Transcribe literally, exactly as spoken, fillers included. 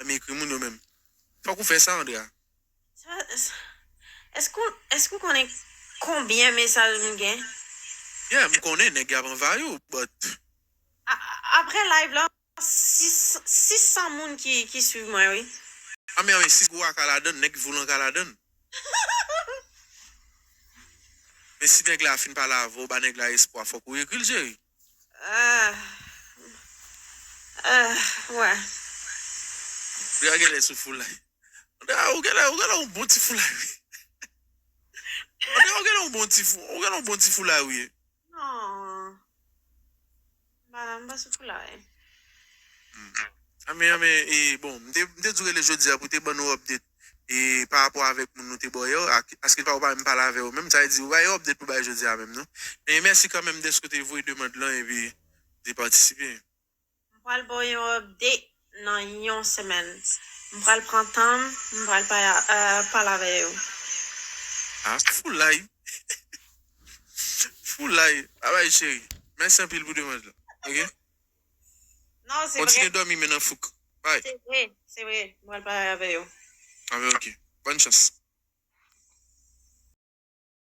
Lè m ekri moun yo menm. Fòk ou fè sa, Andrea. Sa- sa- Èske w- èske w konnen konbyen mesaj m gen? Yeah, m konnen nèg y ap anvayi w, but A- a- Apre live la, sis- sis san moun ki, ki swiv mwen, wi. Anmè, anmè, si gwo a ka ladann, nèg volan ka ladann. Men si nèg la fin pale avè w, ba nèg la espwa, fòk ou ekri l, cheri. Ah, ah, wè. Andrea genlè sou foulay. Andrea, ou genlè, ou genlè yon bon ti foulay, wi. Andrea, ou genlè yon bon ti fou, ou genlè yon bon ti foulay, wi. Non. M pa, m pa sou foulay. Anmè, anmè, e, bon, m te, m te di w rele jodi a pou te ban nou update. E pa rapò avèk moun nou te bò yè, ak- aske pa ou pa menm pale avè yo menm, sa vle di ou pa gen update pou bay jodi a menm, non. Men mèsi kanmenm dèske w te voye demann lan epi te patisipe. M pral ba w yon update nan yon semèn. M pral pran tan m, m pral pa- euh, pale avè yo. Ah, foulay. Foulay. Babay, cheri. Mèsi anpil pou demann lan. Ok? Non, se Kontinye vre. Dòmi men nan fouk. Bye. Se vre, se vre. M pral pale avè yo. Ah, ben, ok. Bòn chans.